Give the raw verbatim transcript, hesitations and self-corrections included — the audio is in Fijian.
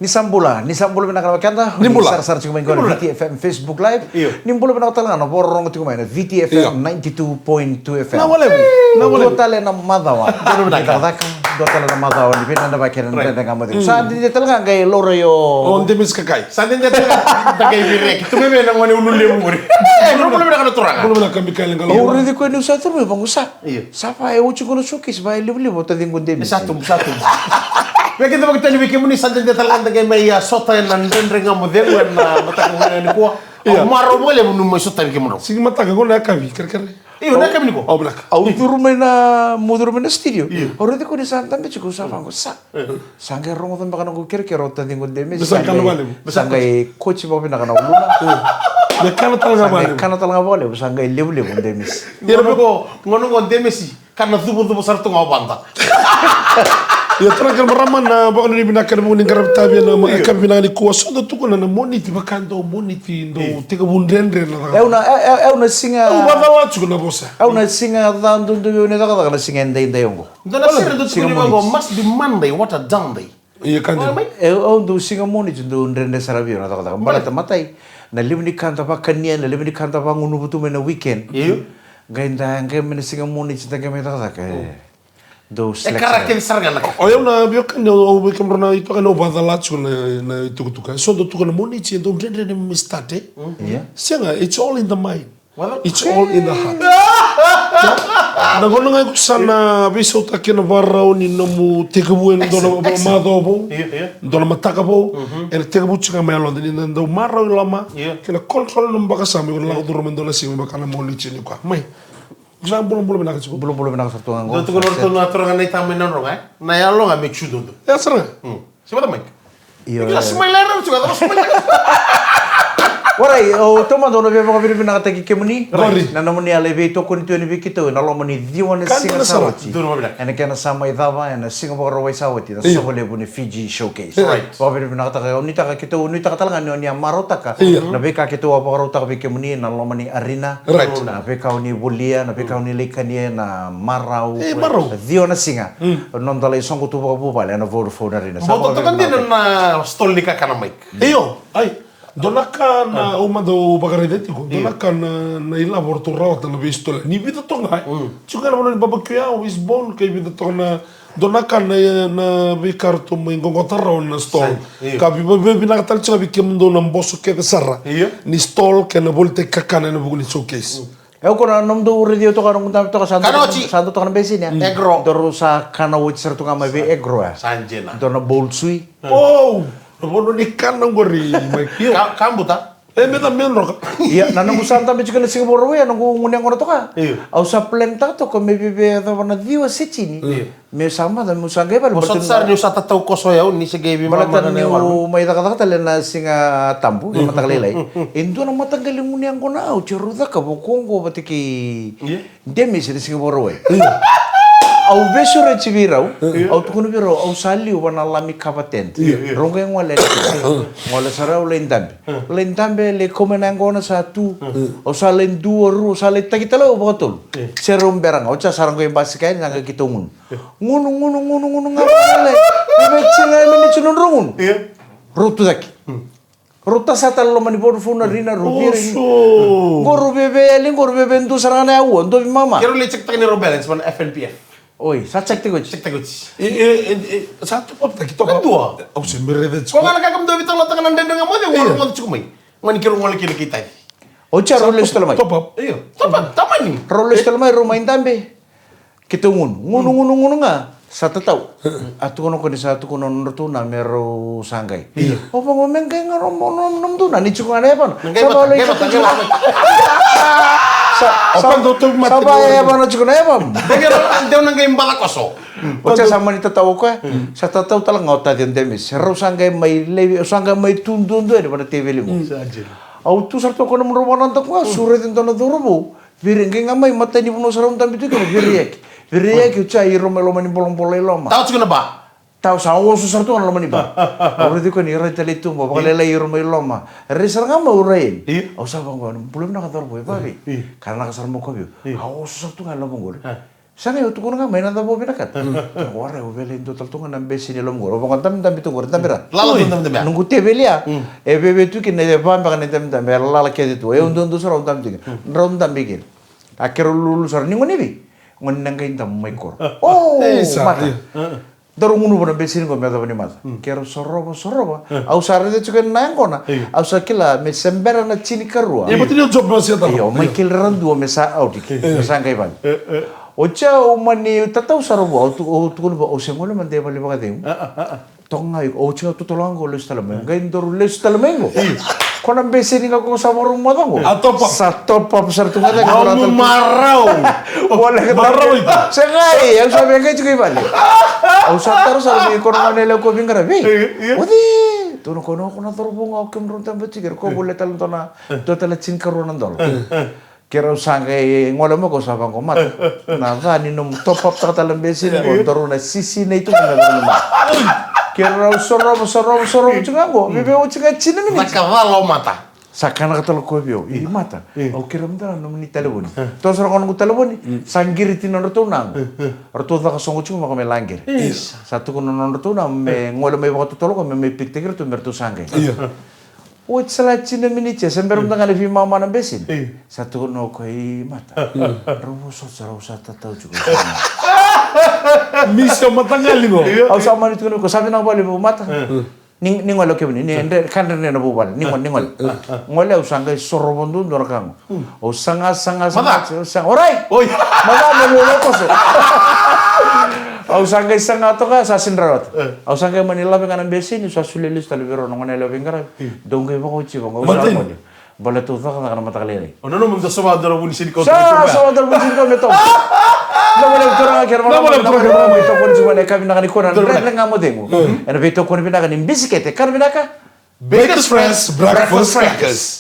Ni sa bula, ni sa bula vinaka na wekada. Ni bula. Sarasara tiko mai qo na V T F M Facebook Live. Io. Ni bula vinaka tale ga na vakarorogo tiko mai na V T F M ninety-two point two F M. Na walevu. Na walevu. Dua tale na macawa. Dua tale na macawa ni vinada vaka kei na Dredre Ga Mo Cegu. Sa dede tale ga qai laurai o Demesi Kakai. Sa dede tale ga qai vireki tu mai vei na gone ulu levu qori. E, bula vinaka na turaga. Bula vinaka Mikaele Qalovu. Au raici koya niu sa turu mai vaqo sa. Io. Sa va e oti qo na showcase, va e levulevu o taciqu o Demesi. Sa tubu, sa tubu. Vei keda vakatani vei kemuni sa dede tale ga da qai mai a sota ena Dredre Ga Mo Cegu ena mataka vinaka nikua. Io. Au marau vakalevu niu mai sota vei kemudrau. Sigi mataka qo na yakavi kerekere. Io, na yakavi nikua. Au vinaka. Au curu mai na, meu curu mai na studio. Io. Au raici koya ni sa dabe tiko, au sa vaqo sa. Sa qai rogoca beka noqu kerekere o taciqu o Demesi. Sa qai koci vakavinaka na uluna. Me kana tale ga vakalevu. Sa qai kana tale ga vakalevu, sa qai levulevu o Demesi. Ia na vako, gauna qo o Demesi kana cuvacuva sara tu ga o vada. Ia turaga kei na marama, na vakanuinui vinaka kei na vuku ni qaravi tavi ena yakavi vinaka nikua. So dau tukuna na Moniti vaka dau Moniti dau tekivu dredre na cakacaka. Au na, au, au, au na siga. Au vakacala tiko na vosa. Au na siga ca duadua vei au ni cakacaka na siga edaidai oqo. Dua na sere dau tukuni vaqo, must be Monday, what a down day. Ia ka dina. E, au dau siga Moniti dau dredre sara vei au na cakacaka. Baleta matai, na levu ni ka da vakania, na levu ni ka da vagunuva tu mai na weekend. Io. Qai da qai mai na siga Moniti da qai mai cakacaka. E dau slack sara. E kara kece sara ga na ka. O yau na veiwekani au, au vei kemudrau na itokani au vakacala tiko na, na itukutuku. So dau tukuna Moniti e dau dredre ni mai start, e? Ia. Sega, it's all in the mind. It's all in the heart. Na gauna ga iko sa na veisautaka kina vakarau ni nomu tekivu ena dua na macawa vou, dua na mataka vou, ena tekivu tiko ga mai yaloda ni na dau marau i loma, kei na control na nomu vakasama, iko na lako curu mai dua na siga me vaka na Moniti nikua. Mai. Sa bulabula vinaka tiko. Bulabula vinaka sara tu ga qo. Dua tiko na ratou na turaga na itama mai Nadroga, e? Na yalo ga me tsududu. Ya sara ga. Sivata mai. Io. Io, smile era tu ga, smile. Warai, o taumada au na via vakavinavinakataki kemuni. Warai. Na nomuni a lai veitokoni tu yani vei keitou ena loma ni ciwa na siga sa oti. Ena kena sa mai cava ena Siga Vakarauwai sa oti, na sovolevu ni Fiji Showcase. Right. Vakavinavinakataka, au nuitaka keitou, nuitaka tale ga ni oni a marautaka na veika keitou a vakarautaka vei kemuni ena loma ni arena. Right. Na veika oni volia, na veika oni lai kania ena marau. E, marau. Ciwa na siga. Noda lai soqo tu vakavuvale ena Vodafone Arena. Sa bau totoka dina na stall ni kakana, Mike. Io, ai. Dua na ka na, au mada au vakaraica tiko. Dua na ka na, na ilavo ratou rawata na veistall. Ni vica toka ga, e. Tiko ga na vanua ni barbecue ya, wishbone, kei vica toka na, dua na ka na, na veika ratou mai qoqota rawa na stall. Ka vi-, vi-, vinaka tale tiko ga vei kemudou na boso kece sara. Io. Ni stall kei na volitaki kakana ena vuku ni showcase. E, o koya na nomudou raici au toka, noqu dabe toka, sa dau toka na beseni ya. Egg roll. Daru sa kana oti sara tu ga mai vei egg roll ya. Sa dina. Dua na bowl sui. Wow! Na vanua ni kana qori, Mike. Ka, ka buta. E, me da me droka. Ia, na noqu sa dabe tiko na Siga Vakarauwai, na noqu gunu yaqona toka. Io. Au sa plan taka toka me veve yacova na ciwa se tini. Io. Me sa mada, meu sa qai vale. Mo sota sara niu sa tatau koso yau, ni se qai veimama na yau. Baleta niu mai cakacaka tale na Siga Tabu, na mataka lailai. E dua na mataqali gunu yaqona au, tiko rau cakava, o koya qo vata kei Demesi ena Siga Vakarauwai. Au veisureti vei rau, au tukuna vei rau, au sa liu vua na Lami Cover Tent. Rau qai gole, gole sara au lai dabe. Lai dabe, lai kau mai na yaqona sa tu. Au sa lai dua, rua, au sa lai taki tale au vakatolu. Se rau bera ga, oti sa ra qai basika yani, sa qai keitou gunu. Gunu, gunu, gunu, gunu ga vale. Veve tini ga e miniti nodrau gunu. Rau tu cake. Rau tasa tale loma ni Vodafone Arena, rau viri. Qo rau veve yali, qo rau veve dua sara ga na aua, dua veimama. Keirau lai check taka ni rau balance, vua na F N P F. Oi, sa check tiko oti. Check tiko oti. E, e, e, e, sa top up taki, top up. Dua. Au se me raica tiko. Ko ga na ka kemudou veitalanoataka na Dredre Ga Mo Cegu, qo rau gole tiko mai. Mani keirau gole kina kei Taci. Oti sa rau lesu tale mai. Top up. Io, top up, tamani. Rau lesu tale mai, rau mai dabe. Keitou gunu. Gunu, gunu, gunu ga. Sa tatau. A tukuna o koya ni sa tukuna o nodratou na me rau sa qai. Io. Au vaqo me qai ga nomu, nomu, nomudou na ni tiko ga na yavana. Sa vale, qai vata, qai vata. Sa, sa, sa vale yavana tiko na yavana. Deu na qai bala koso. Oti sa mani tatau o koya. Sa tatau tale ga o Taci, o Demesi. Rau sa qai mai laivi, sa qai mai tu duadua yani vua na teveli qo. Au tu sara tu o koya nomudrau vakanadaku ga, sureti dua na cauravou. Viri, qai ga mai matai ni vanua sa rau dabe tu kina, viri yaki. Viri yaki, oti sa iro mai loma ni bolobolo i loma. Tau tiko na ba. Tau sa oso sara tu ga na loma ni ba. Au raici koya ni rai tale i tuba, vakalailai iro mai loma. Rai sara ga mai au rai yani. Io. Au sa vaqo, bula vinaka cauravou, e vavei. Io. Ka nanaka sara mai o koya vei au. Io. A oso sara tu ga e loma qori. A. Sa qai au tukuna ga mai na cava au vinakata. Ora, au vele dua tale tu ga na beseni e loma qori. Au vaqo dabedabe tu qori, dabe ra. Lala tu dabedabe. Noqu teveli ya. E veve tu kina e va beka na dabedabe, e lala kece tu. E au duadua sara au dabe tu kina. Drau dabe kina. A keirau lululu sara ni gone vei. Gone na qai dabe mai koro. O, mata. Daru gunuva na beseni qo me yacova ni mata. Keirau sorova, sorova. Au sa raica tiko ena yaqona. Au sa kila me se bera na tinikarua. Io, mai kele ra dua me sa out ki. Me sa qai vale. Oti au mani tatau sara vua, au tu, au tukuna vua, au se gole mada e vale vakacegu. Toka ga iko, oti ga au totolo ga qo, lesu tale mai. Qai daru lesu tale mai qo. Ko na beseni ga ko sa vakarau moca qo. A top up. Sa top up sara tu ga cake. Au marau. Marau iko. Se qai, au sa via qai tiko i vale. Au sa taro sara vei koya na gone yalewa ko veiqaravi. Oci, tukuna o koya, ko na cauravou ga o kemudrau dabe tiko kei ira, ko volia tale dua na, dua tale tinikarua na dola. Keirau sa qai gole mai, ko sa vaqo, mata. Na ca ni nomu top up taka tale na beseni qo, daru na sisinai tu ga me cava ni mata. Keirau sorova, sorova, sorova tiko ga qo. Veve oti ga tini na miniti. Caka cala o mata. Sa kanaka tale o koya vei au, i mata. Au kerea mada na nomuni talevoni. Toso sara ga noqu talevoni, sa qiriti nodratou na yago. Ratou caka soqo tiko vaka me laqere. Sa tukuna nodratou na yago me gole mai vakatotolo ko me mai pikitaki iratou me ratou sa qai. Oti sara tini na miniti, se bera mada ga na veimama na beseni. Sa tukuna o koya, i mata. Drau vosota sara, au sa tatau tiko. Misi o mataqali qo. Au sa mani tukuna vei koya, sa vinaka vakalevu mata. Ni, ni gole o kemuni, ni dre, ka dredre na vuvale, ni gole, ni gole. Gole au sa qai sorova duadua na ka qo. Au saga, saga, saga, saga, orai! Maca me lolo koso. Au sa qai saga toka, sa sidra vata. Au sa qai mani lave ga na beseni, sa solia lesu tale vei rau na gone yalewa veiqaravi. Dou qai vakaoti vaqo, au sa gole. Baleta au cakacaka na mataka lailai. O nanuma me da sova dua na vuni senikau. Sa sova dua na vuni senikau me toka. Na vale turaga kei na vale turaga. Veitokoni tiko mai na yakavi vinaka nikua na Dredre Ga Mo Cegu. Ena veitokoni vinaka ni bisikete, kana vinaka. Bakers Fresh Breakfast Crackers.